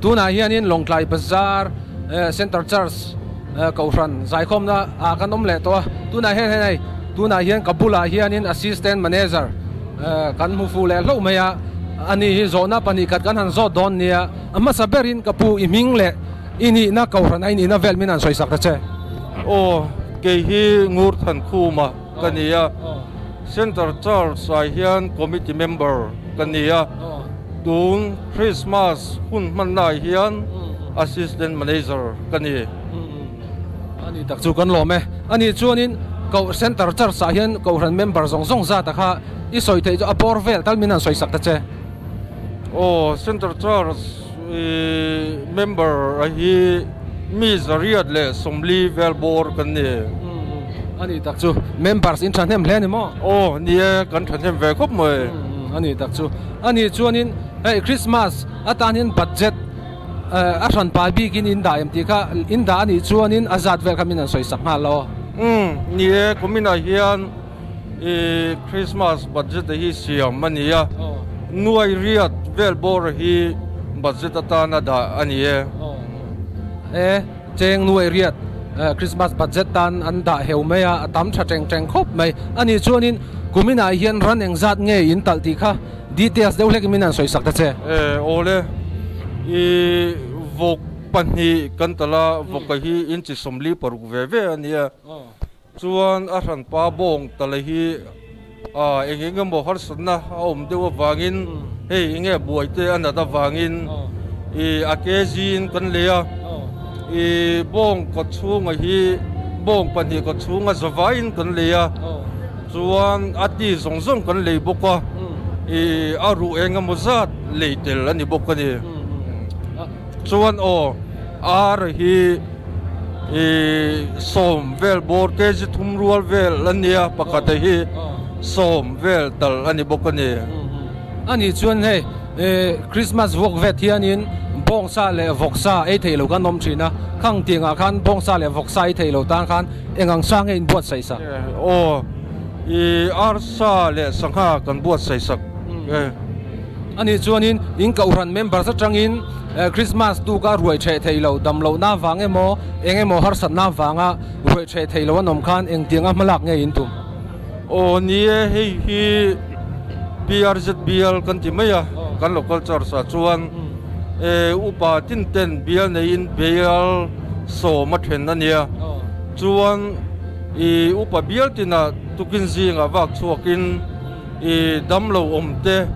Tunah hianin Lawngtlai Bazar Center Church Kohhran zaikhawmna ah kan awm leh tawh a, tunah hian hei tunah hian ka bulah hianin Assistant Manager kan hmu fuh leh hlauh mai a, ani hi zawhna pahnih khat kan han zawt dawn nia, a hmasa berin ka pu i hming leh i nihna Kohhran a i nihna vel min han sawi sak ta che. Aw, kei hi Ngurthankhuma ka ni a, Center Church ah hian Committee Member ka ni a, tun Christmas hun hmanna ah hian Assistant Manager ka ni. Ani tak chu kan lawm e. Ani chuanin Koh Center Church ah hian Kohhran member zawng zawng zat a kha i sawi theih chu a bawr vel tal min han sawi sak ta che. Aw, Center Church member a hi mi 140 vel bawr kan ni. Ani tak chu members in thahnem hle a ni maw? Aw, ni e, kan thahnem ve khawp mai. Ani tak chu. Ani chuanin hei Christmas atanin budget a hran pai bikin in dah em tih kha in dah anih chuanin a zat vel kha min han sawi sak nghal lo. Umm, ni e, kuminah hian I Christmas budget hi siam a ni a, nuai riat vel bawr hi budget atana dah a ni e. E, cheng nuai riat Christmas budget tan an dah heu mai a, a tam tha teng teng khawp mai. A nih chuanin kuminah hian ran engzat nge in talh tih kha details deuh hlek min han sawi sak ta che. E, awle, i vawk pahnih kan talh a, vawka hi inchi 46 ve ve a nia. Chuan a hranpa bawng tala hi eng eng emaw harsatna a awm deuh avangin hei eng nge buai te a nat avangin ih a kg in kan lei a, ih bawng kawt chhunga hi bawng pahnih kawt chhunga zavaiin kan lei a, chuan a ti zawng zawng kan lei bawk a, ih a ruh eng emaw zat lei tel a ni bawk a ni. Chuan aw ar hi. I sawm vel bawr kg thum rual vel a nia pakhat a hi sawm vel tal a ni bawk a ni. A nih chuan hei Christmas vawk vet hianin bawngsa leh vawksa ei theih lo kan awm thin a, khang tiangah khan bawngsa leh vawksa ei theih lo tan khan eng ang sa nge in buatsaih sak? Aw i arsa leh sangha kan buatsaih sak e. A nih chuanin in Kohhran members atangin Christmas tuka ruai theh thei lo, dam lohna avang emaw, eng emaw harsatna avanga ruai theh thei lo an awm khan engtianga hmalak nge in tum? Aw ni e, hei hi PRZBL kan ti mai a, kan local church ah chuan upa tin ten bial neiin bial sawm a then a nia, chuan i upa bial tinah tukin zingah vak chhuakin I damlo awm te,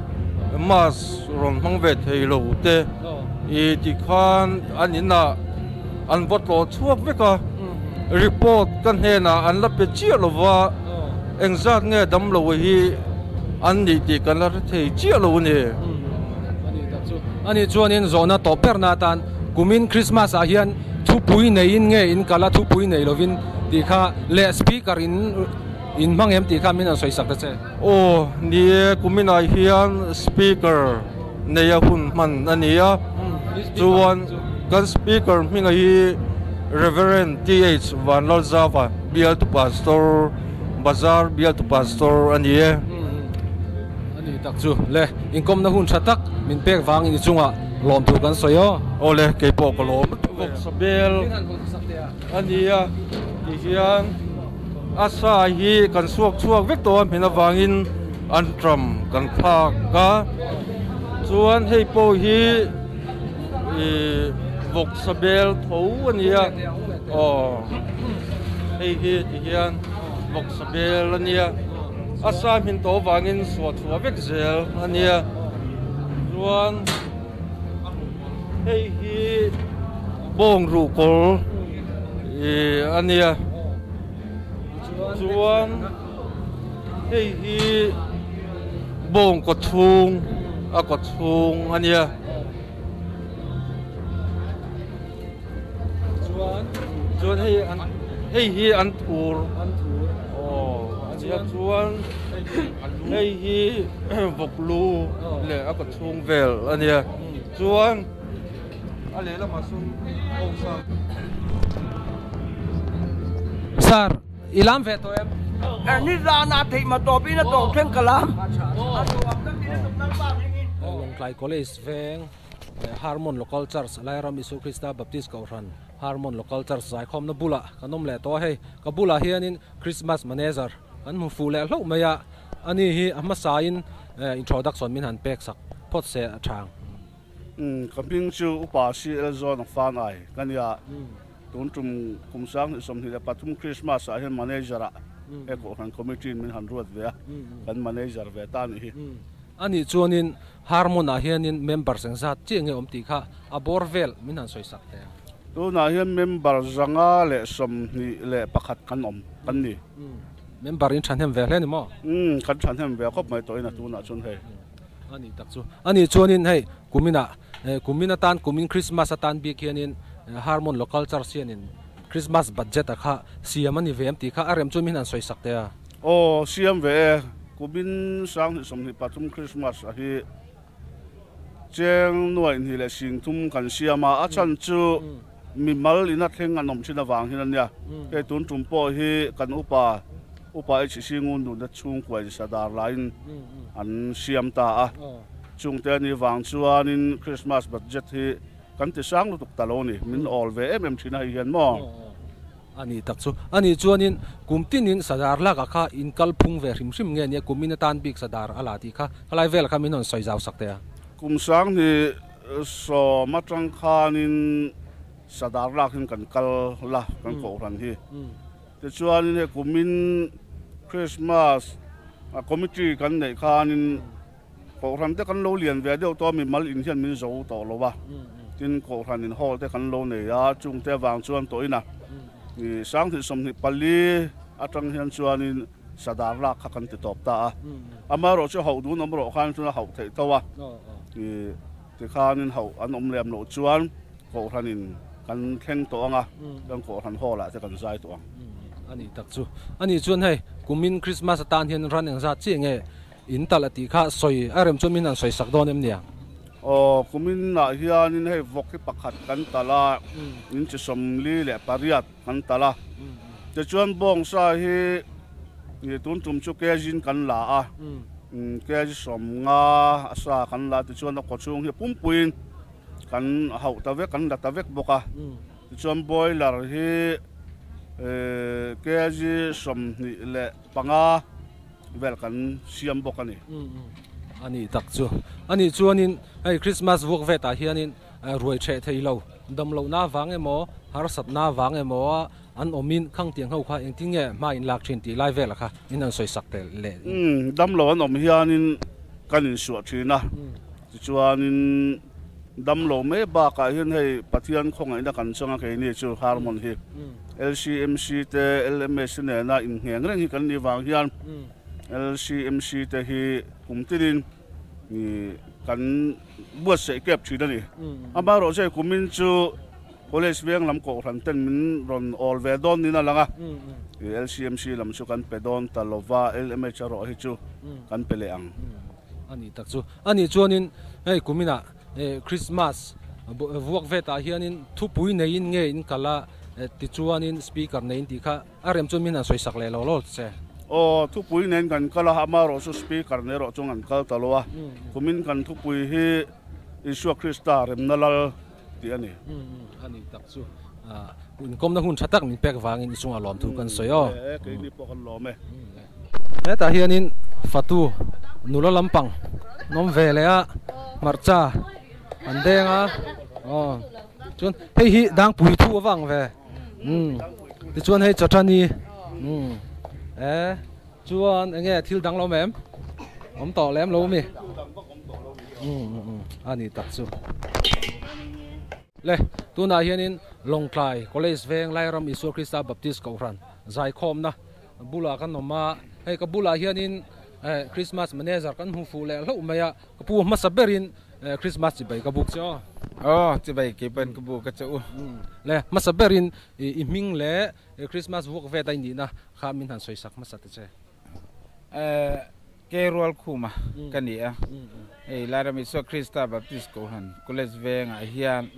mask rawn hmang ve thei lo te i tikhan an inah an va tlawh chhuak vek a, report ka hnenah an la pe chiah lo va, engzat nge damlo hi an nih tih kan la hre thei chiah lo a ni. Ani chuanin zawhna tawp berna atan kumin Christmas ah hian thupui neiin nge in kal a, thupui nei lovin tih kha leh speaker in In hmang em tih kha min rawn sawi sak ta che. Aw, ni e, kuminah hian Speaker neia hun hman a ni a, chuan kan Speaker hminga hi Rev. TH Vanlalzava bialtu Pastor, Bazar bialtu Pastor a ni e. A ni tak chu le, inkawmna hun tha tak min pek vangin i chungah lawm tur kan sawi aw. Aw le, kei pawh ka lawm lutuk e. Sabel a ni a, tihian. A sa hi kan suak chhuak vek tawh a hmin avangin an tram kan thlak a, chuan hei pawh hi ih vawksa bel tho a ni a, aw hei hi ti hian vawksa bel a nia, a sa hmin tawh avangin suah chhuah vek zel a nia, chuan hei hi bawng ruhkawl. Ih a nia chuan hei hi bawng kaw chhung a kaw chhung a nia chuan hei an hei hi an thur aw a nia chuan hei hi vawk lu leh a kaw chhung vel a nia chuan. A lehlamah sawn awmsa. Sir, i lam ve tawh em? Ni zan ah theih ma tawp in a tawp thleng ka lam. Lawngtlai College veng. Harmon Local Church Lairam Isu Krista Baptist Kohhran Harmon Local Church zaikhawmna bulah kan awm leh tawh a hei ka bulah hianin Christmas Manager kan hmu fuh leh hlauh mai a ani hi a hmasain introduction min han pek sak phawt se a tha ang. Umm ka hming chu Upa CL Zawn a fan ai ka nia tun tum kum 2023 Christmas ah hian Manager ah he Kohhran Committee in min han ruat ve a kan Manager ve ta anih hi. Anih chuanin Harmon ah hianin members engzat chiah nge awm tih kha a bawr vel min han sawi sak teh ang. Tunah hian member 121 kan awm kan ni. Member in thahnem ve hle ni maw? Umm kan thahnem ve khawp mai tawhin a tunah chuan hei. A nih tak chu. A nih chuanin hei kuminah kumin atan kumin Christmas atan bik hianin Harmon Local Church hianin Christmas budget a kha siam a ni ve em tih kha a rem chu min han sawi sak teh a. Aw siam ve e. Kumin 2023 Christmas a hi cheng nuaih hnih leh sing thum kan siam a, a chhan chu mimal ina thleng an awm thin avang hian a nia. Hei tun tum pawh hi kan upa upa HC Ngunduhna chhungkua in sadar laiin an siam ta a. Chungte a nih vang chuanin Christmas budget hi kan ti sang lutuk ta lo a ni. Min awl ve em em thin a hei hian maw? A nih tak chu. A nih chuanin kum tinin sadar lakah kha in kal phung ve hrim hrim nge nia kumin atan bik sadar a la tih kha khalai velah kha min rawn sawi zau sak teh a. Kum 2010 atang khanin sadar lak hin kan kal la kan kohhran hi. Tichuanin hei kumin Christmas committee kan neih khanin Kohhran te kan lo lian ve deuh tawh a, mimal in hian min zo tawh lo a, tin kohhran in hall te kan lo nei a, chung te avang chuan tawhin a 2024 atang hian chuanin sadar lak kha kan ti tawp ta a, amaherawh chu hauh dun awm rawh khan chuan a hauh theih tho a, tikhanin hauh an awm lem loh chuan kohhran in kan thleng tawh ang a, chuan kohhran hall ah te kan zai tawh ang. A nih tak chu. A nih chuan hei kumin Christmas atan hian ran engzat chiah nge In talh a tih kha sawi a rem chuan min han sawi sak dawn em nia? Aw, kumin ah hianin hei vawk hi pakhat kan talh a, in chi 48 kan talh a. Tichuan bawngsa hi tun tum chu kg in kan la a, kg 50 a sa kan la a, tichuan a kawchhung hi pumpuiin kan hauh ta vek, kan la ta vek bawk a. Tichuan boiler hi kg 25 vel kan siam bawk a ni. A nih tak chu. A nih chuanin hei Christmas vuak vetah hianin ruai ṭheh thei lo, dam lohna avang emaw, harsatna avang emaw an awmin khang tiang ho kha engtin nge hma in lak ṭhin tih lai velah kha in han sawi sak teh le. Dam lo an awm hianin kan insuah ṭhin a, tichuanin dam lo mai bakah hian hei Pathian khawngaihna kan chang a keini chu Harmon hi. LCMC te LMS te nena inngheng reng hi kan nih vang hian LCMC te hi kum tinin kan buatsaih kep thin a ni. Amaherawh chu hei kumin chu College veng lam kohhran ten min rawn awl ve dawn niin a lang a, LCMC lam chu kan pe dawn ta lova, LMH erawh hi chu kan pe leh ang. A nih tak chu. A nih chuanin hei kuminah Christmas vuak vetah hianin thupui neiin nge in kal a, tichuanin speaker neiin tih kha a rem chuan min han sawi sak leh lo lo che. Aw, thupui neiin kan kal a, amaherawh chu speaker nei erawh chuan kan kal ta lo a, kumin kan thupui hi Isua Krista remna lal tih a ni. A nih tak chu, inkawmna hun tha tak min pek vangin i chungah lawmthu kan sawi aw. Keini pawh kan lawm e. Hetah hianin fatu nula lampang an awm ve leh a, hmarcha an deng a, aw chuan hei hi dangpui thu a vang ve, umm tichuan hei chawthani umm e chuan eng nge thil dang lo awm em? Awm tawh lem lo ami? Umm a ni tak chu. Le tunah hianin Lawngtlai College veng Lairam Isua Krista Baptist Kohhran zaikhawmna Bulah kan awm a, hei ka bulah hianin Christmas manager kan hmu fuh leh hlauh mai a, ka pu hmasa berin Christmas chibai ka buk che aw. Aw, chibai kei pawn ka buk a che u. Le, hmasa berin i hming leh Christmas vuak vet a i nihna kha min han sawi sak hmasa ta che. Ke rual khuma ka ni a, hei Lairam Isua Krista Baptist Kohhran College vengah hian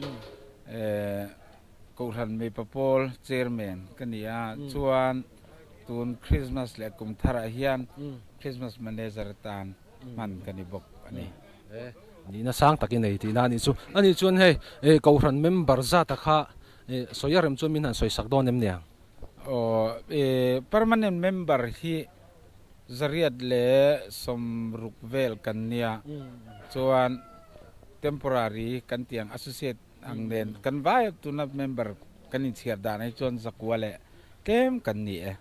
Kohhran mipa pawl chairman ka ni a, chuan tun Christmas leh kum tharah hian Christmas manager atan hman ka ni bawk a ni. Nihna sang tak i nei tihna a nih chu. Ani chuan hei Kohhran member zata kha sawi a rem chuan min han sawi sak dawn em niang? Aw, permanent member hi zariat leh sawmruk vel kan nia, chuan temporary kan tih ang associate ang nen kan vai tuna member kan inchhiar dan hi chuan zakua leh tlem kan ni e.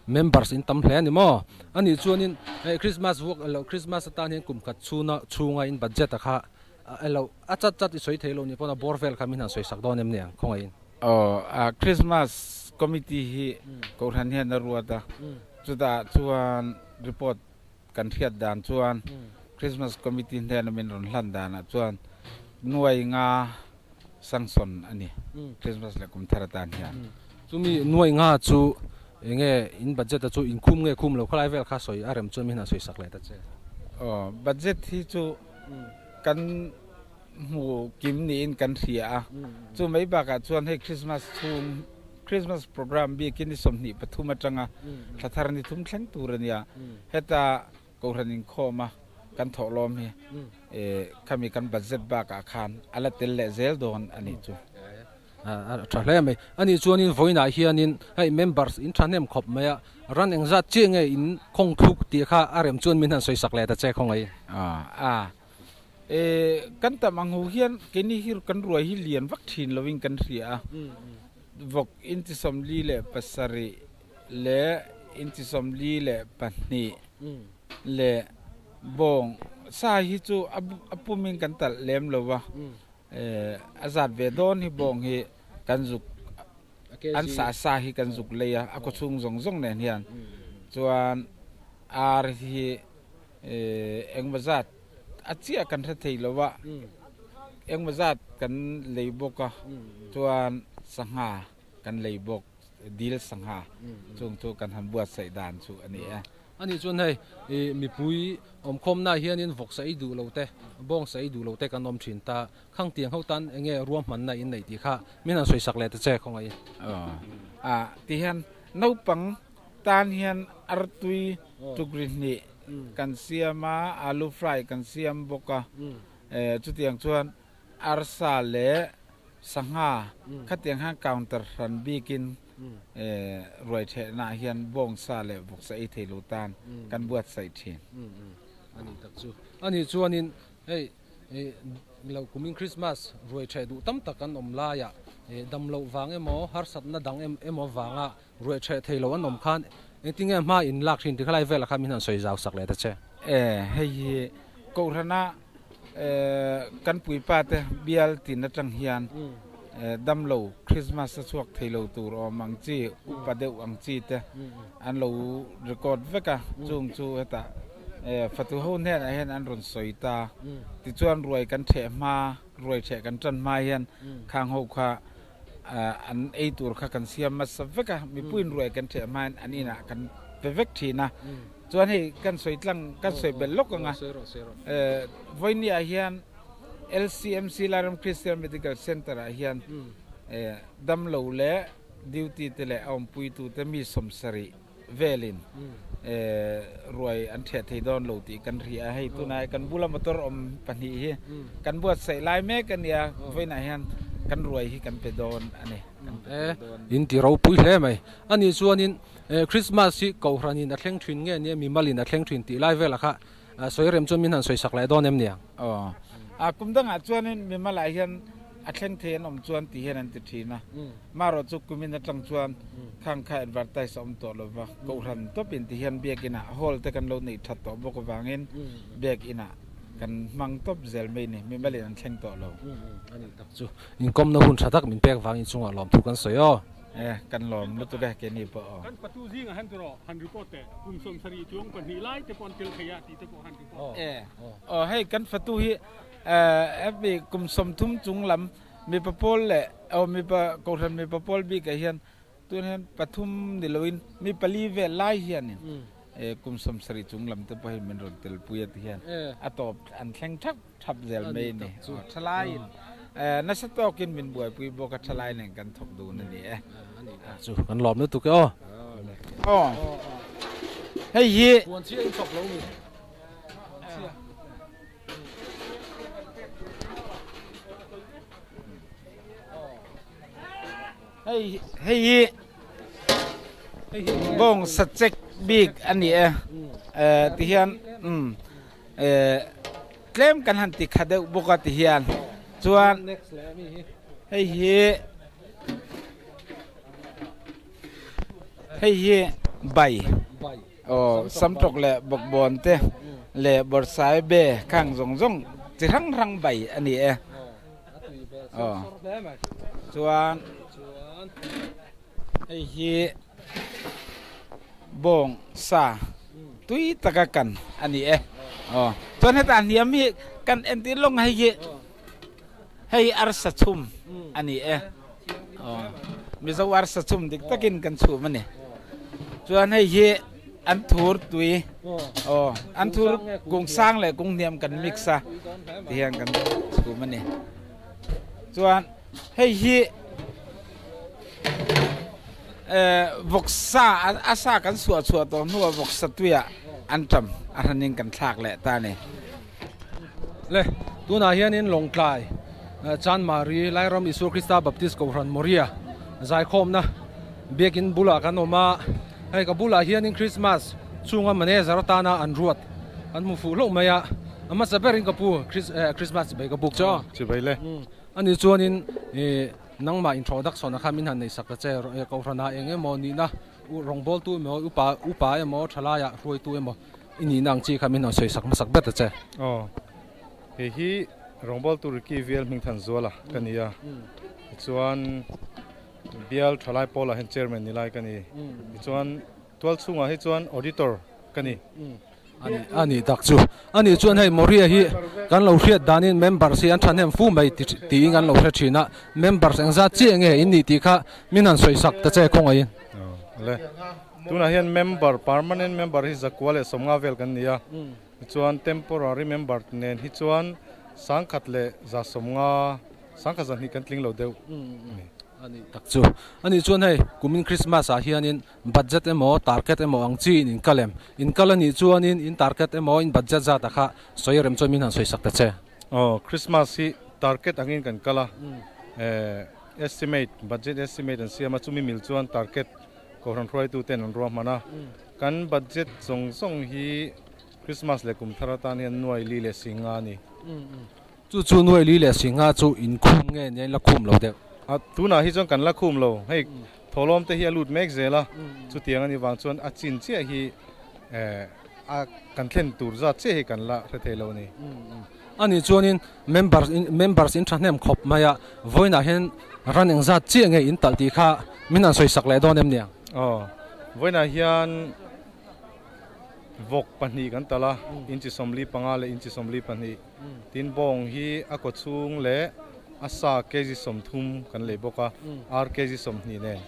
Members in tam hle a ni maw? A nih chuanin Christmas vuak elo Christmas atan hian kum khat chhuna chhunga in budget a kha elo a chat chat i sawi thei lo nih pawn a bawr vel kha min han sawi sak dawn em ni ang khawngaihin? Aw, Christmas committee hi Kohhran hian a ruat a, chutah chuan report kan hriat dan chuan Christmas committee hnena min rawn hlan danah chuan nuai nga sanction a ni Christmas leh kum thar atan hian. Chumi nuai nga chu enge in budget a chu in khum nge khum lo khalai vel kha sawi a rem chuan min han sawi sak leh ta che. Aw, budget hi chu kan hmu kim niin kan hria a, chu mai bakah chuan hei Christmas chhung Christmas program bikin ni 23 atanga thla thar ni thum thleng tur a nia, heta Kohhran inkhawm a kan thawh lawm hi khami kan budget bakah khan a la tel leh zel dawn a nih chu. A tha hle mai. A nih chuanin vawiinah hianin hei members in thahnem khawp mai a, ran engzat chiah nge in khawng thluk tih kha a rem chuan min han sawi sak leh ta che khawngaih. A kan tam ang hu hian keini hi kan ruai hi lian vak thin lovin kan hria a, vawk inchi 47 leh inchi 42 leh bawng sa hi chu a pumin kan talh lem lo va, a zat ve dawn hi bawng hi kan zuk an sa sa hi kan zuk lei a, a khawchhung zawng zawng nen hian chuan ar hi Engmaw zat a chiah kan hre thei lo a, engmaw zat kan lei bawk a, chuan sangha kan lei bawk, dil sangha chung chu kan han buatsaih dan chu a ni e. A nih chuan hei mipui awmkhawmnaah hianin vawksa ei duh lo te, bawngsa ei duh lo te kan awm thin ta, khang tiang ho tan enge ruahmanna in neih tih kha min han sawisak leh ta che khawngaih. Aw, tihian naupang Tan hian artui tukri hnih kan siam a, alu fry kan siam bawk a, chutiang chuan arsa leh sangha khatiang khan counter hran bikin ruai thehnaah hian bawngsa leh vawksa ei thei lo tan kan buatsaih thin. A nih tak chu. A nih chuanin hei lo kumin Christmas ruai theh duh tam tak kan awm laiah dam loh vang emaw harsatna dang emaw vanga Ruih ṭheh thei lo an awm khan engtin nge hma in lak ṭhin ti khalai velah khan min han sawi zau sak leh ta che. E, hei hi Kohhrana kan puipa te bial tin aṭang hian damlo Christmas a chhuak thei lo tur awm ang chi, upa deuh ang chi te an lo record vek a, chung chu hetah fatu ho hnenah hian an rawn sawi ta. Tichuan ruai kan ṭheh hma, ruai ṭheh kan ṭan hma hian khang ho kha an ei tur kha kan siam hmasa vek a, mipuiin ruai kan ṭheh hmain an inah kan pe vek ṭhin a. Chuan hei kan sawi tlang, kan sawi belh lawk ang a, vawinia hian LCMC Lairam Christian Medical Centre ah hian damlo leh duty te leh a awmpuitute mi 70 velin ruai an ṭheh thei dawn lo tih kan hria a, hei tunah kan bula motor awm pahnih hi kan buatsaih lai mek a nia, vawiinah hian kan ruai hi kan pe dawn a ni. In ti ropui hle mai. A nih chuanin Christmas hi Kohhranin a thleng thin nge nia mimalin a thleng thin tih lai velah kha sawi rem chuan min han sawi sak leh dawn em niang? Aw, a kum dangah chuanin mimalah hian a thleng thei an awm chuan tih hian an ti thin a. Marawh chu kumin atang chuan khang kha advertise a awm tawh lo va, Kohhran tawpin ti hian biakinah hall te kan lo neih that tawh bawk avangin biakinah kan hmang tawp zel mai ni, mimalin an thleng tawh lo. A nih tak chu inkawmna hun tha tak min pek vangin chungah lawmthu kan sawi aw. E, kan lawm lutuk e, keini pawh aw. Kan patu zingah hian turaw han report teh, kum 70 chuang pahnih lai te pawh an tel thei a tih te pawh han report. E, aw hei kan fatu hi hemi kum 30 chung lam Mipa pawl leh aw mipa Kohhran mipa pawl bikah hian tun hian pathum ni loin mi pali vel lai hianin kum 70 chung lam te pawh hi min rawn tel pui a ti hian a tawp an thleng thap thap zel mai a ni. Thalaiin nasa tawkin min buaipui bawk a, thalai nen kan thawk dun a ni e. Chu kan lawm lutuk e aw. Aw hei hi. Puan chhia in chawp lo mi. Hei hei hi bawng sachek bik a ni e tihian umm tlem kan han ti kha deuh bawk a tihian chuan hei hi hei hi bai aw samtawk leh bawkbawn te leh bawrhsai be khang zawng zawng chi hrang hrang bai a ni e. Aw chuan hei hi bawng sa tui taka kan a ni e aw chuan heta hniam hi kan entir lawng hei hi hei arsa chhum a ni e aw mizo arsa chhum dik takin kan chhum a ni chuan hei hi an thur tui aw an thur kung sang leh kung hniam kan mix a tihian kan chhum a ni chuan hei hi eh vawksa a sa kan suah chhuah tawh hnuah vawksa tuiah an tam a hranin kan thlak leh ta a ni. Le tunah hianin Lawngtlai Chanmari Lairam Isua Krista Baptist Kohhran Moria zaikhawmna biakin bulah kan awm a, hei ka bulah hianin Christmas chhunga manager atana an ruat an hmu fuh hlauh mai a, a hmasa berin ka pu Christmas chibai ka buk che aw. Chibai le. Ani chuanin nangmah introduction a kha min han neihsak ta che Kohhranah eng emaw nihna rawngbawltu emaw upa upa emaw thalaiah hruaitu emaw I nihna ang chi kha min rawn sawi sak hmasak ber ta che. Aw, hei hi rawngbawltu Ricky Vial Hmingthan Zuala ka ni a, tichuan Bial Thalai Pawlah hian Chairman ni lai ka ni, tichuan tual chhungah hi chuan Auditor ka ni. Ani, ani tak chu. Ani chuan hei Moria hi kan lo hriat danin members hi an thahnem fu mai ti tiin kan lo hre thin a, members engzat chiah nge in nih tih kha min han sawi sak ta che khawngaihin. Aw, le. Tunah hian member, permanent member hi zakua leh sawmnga vel kan ni a, tichuan temporary member nen hi chuan sangkhat leh za sawmnga, sangkhat zahnih kan tling lo deuh a ni. A nih tak chu. A nih chuan hei kumin Christmas ah hianin budget emaw target emaw ang chi in inkal em? Inkal a nih chuanin in target emaw in budget zat ah kha sawi rem chuan min han sawi sak ta che. Aw, Christmas hi target angin kan kal a, estimate, budget estimate an siam a, chumi mil chuan target Kohhran hruaituten an ruahman a, kan budget zawng zawng hi Christmas leh kum thar atan hian nuai li leh si nga a ni. Chu chu nuai li leh si nga chu in khum nge nia in la khum lo deuh? A, tunah hi chuan kan la khum lo. Hei thawhlawm te hi a lut mek zel a, chutiang a nih vang chuan a chin chiah hi a kan thlen tur zat chiah hi kan la hre thei lo a ni. Ani chuanin members in members in thahnem khawp mai a, vawiinah hian ran engzat chiah nge in talh tih kha min han sawisak leh dawn em niang? Aw, vawiinah hian vawk pahnih kan talh a, inchi 45 leh inchi 42. Tin bawng hi a kaw chhung leh a sa kg 30 kan lei bawk a, ar kg 20 nen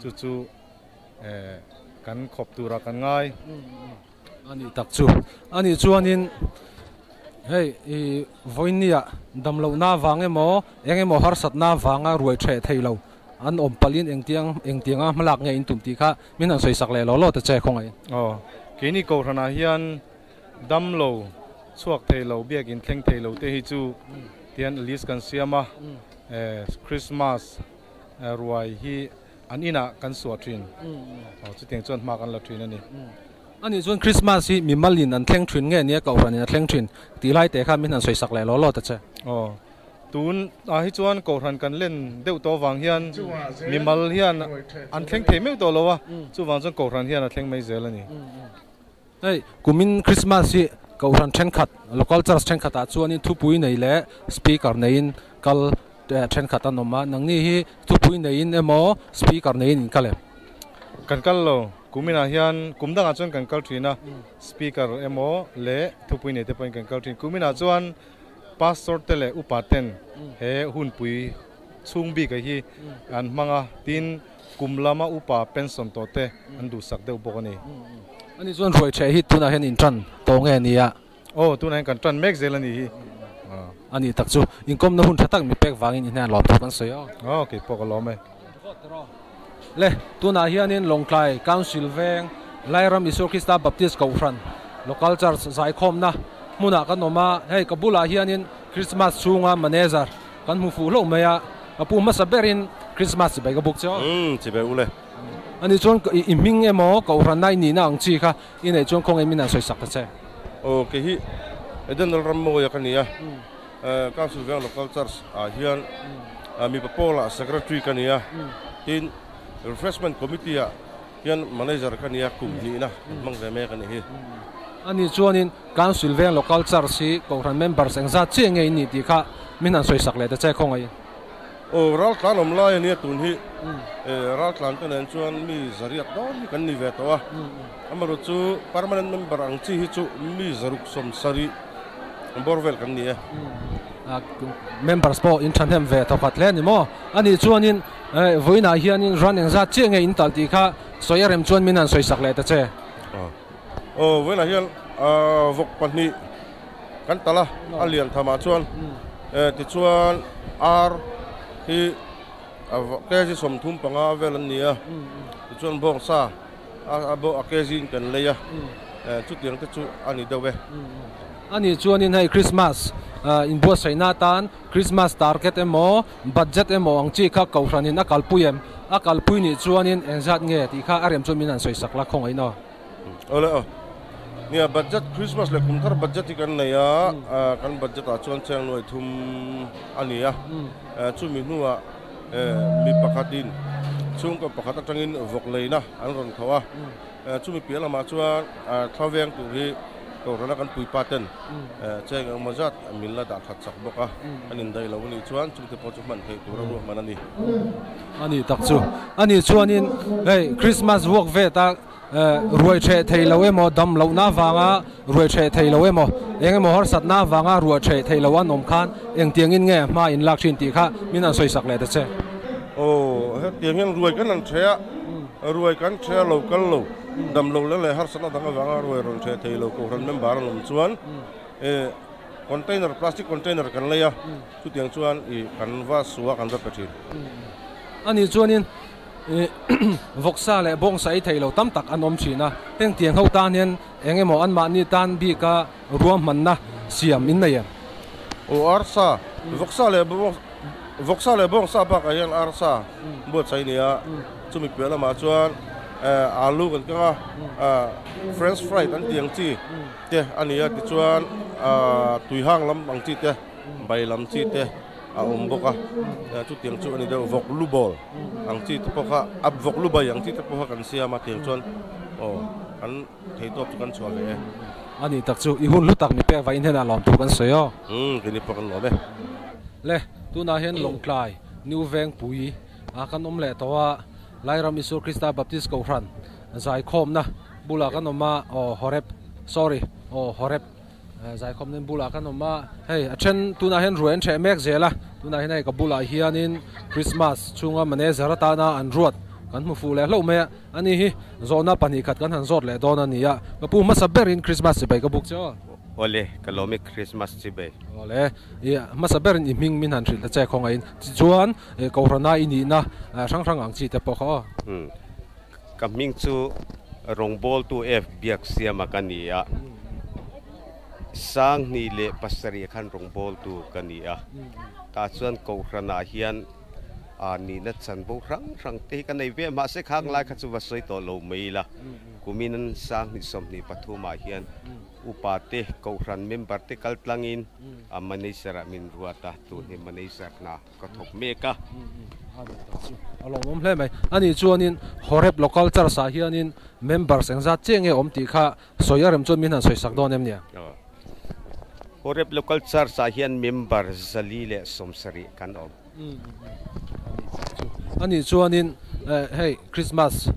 chu chu kan khawp turah kan ngai. A nih tak chu. A nih chuanin hei i vawinia damlohna vang emaw eng emaw harsatna vanga ruai theh thei lo an awm palhin engtiang engtianga hmalak nge in tum tih kha min han sawisak leh law law ta che khawngaih. Aw, keini Kohhranah hian damlo chhuak thei lo, biakin thleng thei lo te hi chu tian list kan siam a, Christmas ruai hi An inah kan suah thin. Aw, chutiang chuan hma kan la thin a ni. Ani chuan Christmas hi mimalin an thleng thin nge nia Kohhranin a thleng thin tih lai te kha min han sawisak leh law law ta che. Aw, tun ah hi chuan Kohhran kan len deuh tawh avang hian mimal hian an thleng thei meuh tawh lo a, chuvang chuan Kohhran hian a thleng mai zel a ni. Hei, kumin Christmas hi Kohhran thenkhat, Local Church thenkhatah chuanin thupui nei leh Speaker neiin kal thenkhat an awm a, nangni hi thupui neiin emaw Speaker neiin in kal em? Kan kal lo, kuminah hian kum dangah chuan kan kal thin a, Speaker emaw leh thupui nei te pawhin kan kal thin. Kuminah chuan Pastor te leh upa ten he hunpui chhung bik hi an hmang a, tin, Kum lama upa pension tawh te an duhsak deuh bawk a ni. Ani chuan ruai ṭheh hi tunah hian in ṭan tawh nge nia? Aw, tunah hian kan ṭan mek zel a nih hi. A nih tak chu, inkawmna hun ṭha tak mi pek vangin i hnen lawm thu kan sawi aw. Aw, kei pawh ka lawm e. Le, tunah hianin Lawngtlai Council veng Lairam Isua Krista Baptist Kohhran Local Church zaikhawmna hmunah kan awm a, hei ka bulah hianin Christmas chhunga manager kan hmu fuh hlauh mai a. Ka pu hmasa berin Christmas chibai ka buk che aw. Umm chibai ule. Ani chuan i hming emaw kohhran a i nihna ang chi kha i neih chuan khawngaih min han sawi sak ta che. Aw kei hi Eden Lalrammawia ka ni a, Council Veng Local Church ah hian mipa pawlah Secretary ka ni a, tin Refreshment Committee ah hian Manager ka ni a, kum hnihna kan hmang ve mek a nih hi. Ani chuanin Council Veng Local Church hi Kohhran members engzat chiah nge in nih tih kha min han sawi sak leh ta che khawngaih. Aw raltlan awm lai a nia tun hi raltlan te nen chuan mi zariat dawn hi kan ni ve tawh a, amaherawh chu permanent member ang chi hi chu mi zaruk sawm sarih bawr vel kan ni e. Members pawh in thahnem ve thawkhat hle a ni maw? Anih chuanin vawiinah hianin ran engzat chiah nge in talh tih kha sawi a rem chuan min han sawi sak leh ta che. Aw vawiinah hian vawk pahnih kan talh a, a lian thamah chuan tichuan ar hi kg 35 vel an ni a, tichuan bawngsa a kg in kan lei a, chutiang te chu a ni deuh e. Ani chuanin hei Christmas inbuatsaihna atan Christmas target emaw budget emaw ang chi kha kohhranin a kalpui em? A kalpui nih chuanin engzat nge tih kha a rem chuan min han sawisak la khawngaih naw. Awle aw. Nia budget Christmas leh kum thar budget hi kan nei a, kan budget ah chuan cheng nuai thum a ni a. Chumi hnuah mi pakhatin chhungkaw pakhat atangin vawk leina an rawn tho a. Chumi piah lamah chuan thla veng tur hi Kohhrana kan puipa ten cheng engmaw zat min la dah that chak bawk a, an indaih lo a nih chuan chungte pawh chu hman theih tura ruahman a ni. A ni tak chu. A nih chuanin hei Christmas vuak vet a ruai hreh thei lo emaw dam lohna avanga ruai hreh thei lo emaw eng emaw harsatna avanga ruah hreh thei lo an awm khan engtiangin nge hma in lak thin tih kha min han sawi sak leh ta che. Aw hetiang hian ruai kan han hreh a, ruai kan hreh a lo kal lo, dam lo leh leh harsatna dang avanga ruai rawn hreh thei lo kohhran member an awm chuan container plastic container kan lei a, chutiang chuan ih kan va su a kan va pe thin. Ani chuanin Vawksa leh bawngsa ei thei lo tam tak an awm thin a, heng tiang ho tan hian eng emaw anmahni tan bika ruahmanna siam in nei em? Aw arsa, vawksa leh vawksa leh bawngsa bakah hian arsa buatsaih a ni a, chumi piah lamah chuan alu kan keng a, french fry kan tih ang chi te a ni a, tichuan tuihang lam ang chi te, bai lam chi te. a awm bawk a, chutiang chu a ni deuh vawk lu bawl ang chi te pawh kha a vawk lu bai ang chi te pawh kha kan siam a tiang chuan aw kan theitawp chu kan chhuah ve e. A ni tak chu i hun hlu tak mi pek vain hian a lawm thu kan sawi aw. Umm keini pawh kan lawm e. Le tunah hian Lawngtlai New Vengpui ah kan awm leh tawh a, Lairam Isua Krista Baptist Kohhran zaikhawmna bulah kan awm a, aw Horeb sorry aw Horeb. Zaikhawm nen bulah kan awm a, hei a then tunah hian ruai an hreh mek zel a, tunah hian hei ka bulah hianin Christmas chhunga manager atana an ruat kan hmu fuh leh hlauh mai a, ani hi zawhna pahnih khat kan han zawt leh dawn a ni a, ka pu hmasa berin Christmas chibai ka buk che aw. Awle, ka lawm i Christmas chibai. Awle, i hmasa berin i hming min han hrilh ta che khawngaihin, tichuan Kohhrana i nihna hrang hrang ang chi te pawh kha aw. Umm, Ka hming chu rawngbawltu F Biaksiama ka ni a, 2007 khan rawngbawltu ka ni a, tah chuan Kohhranah hian aa nihna chanvo hrang hrang te hi ka nei ve a, mahse khang lai kha chu va sawi tawh lo mai ila, kumin 2023 ah hian upa te Kohhran member te kal tlangin a manager ah min ruat a, tun hi manager hna. Ka thawk mek a. A lawmawm hle mai. Ani chuanin Horeb Local Church ah hianin members engzat chiah nge awm tih kha sawi a rem chuan min han sawi sak dawn em nia? Horeb Local Church ah hian member 170 kan awm. Ani chuanin hei Christmas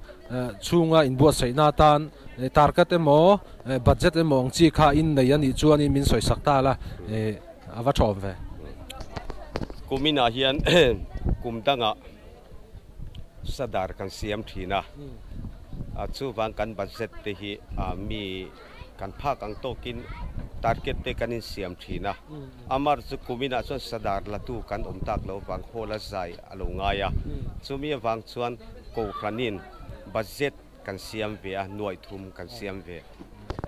chhunga inbuatsaihna atan target emaw budget emaw ang chi kha in nei anih chuanin min sawi sak ta la. A va thawm ve. Kuminah hian kum dangah sadar kan siam thin a, chuvang kan budget te hi mi kan phak ang tawkin target te kan insiam thin a, amar chu kuminah chuan sadar latu kan awm tak loh avang hall a zai a lo ngai a, chumi avang chuan Kohhranin budget kan siam ve a, nuaih thum kan siam ve.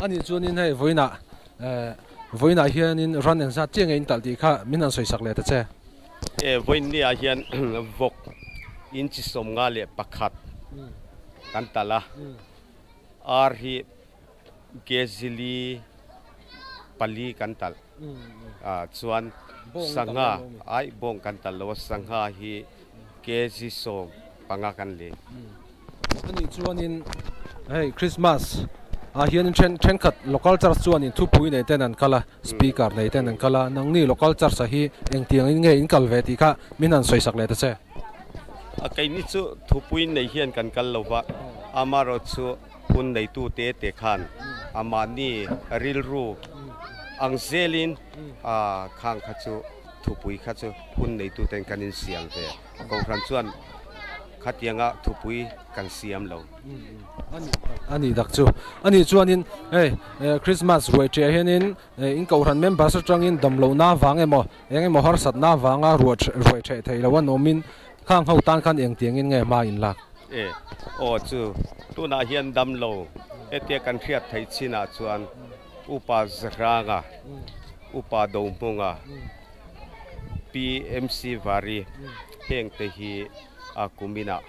Anih chuanin hei vawiinah Vawiinah hianin ran engzat chiah nge in talh tih kha min han sawisak leh ta che. E vawiin ni ah hian vawk inchi 51 kan talh a, ar hi kg 4 kan talh a chuan sangha ai bawng kan talh lo a, sangha hi kg 15 kan lei. Ani chuanin hei Christmas ah hianin then thenkhat local church chuanin thupui nei ten an kal a, speaker nei ten an kal a, nangni local church ah hi engtiang in nge in kal ve tih kha min han sawi sak leh ta che. A keini chu thupui nei hian kan kal lo va, amaherawhchu hun neitu te te khan amahni rilru ang zelin khang kha chu thupui kha chu hun neitu ten kan insiam ve. Kohhran chuan khatianga thupui kan siam lo. A ni tak chu. A nih chuanin hei Christmas ruai ṭiah hianin in kohhran members aṭangin damlohna vang emaw eng emaw harsatna vanga ruai ṭheh theih loh an awmin khang ho tan khan engtiangin nge hma in lak? E, aw chu tunah hian damlo hetia kan hriat theih chinah chuan Upa Zahranga, Upa Dohmunga, PMC Vari heng te hi a kuminah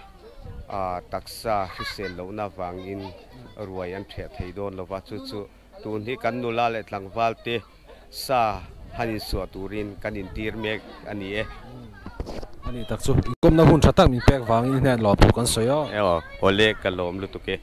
taksa hrisel lohna vangin ruai an ṭheh thei dawn lo va, chu chu tun hi kan nula leh tlangval te sa han insuah turin kan intir mek a ni e. A ni tak chu inkawmna hun tha tak min pek vangin i hnen lawm thu kan sawi aw. Aw, awle ka lawm lutuk e.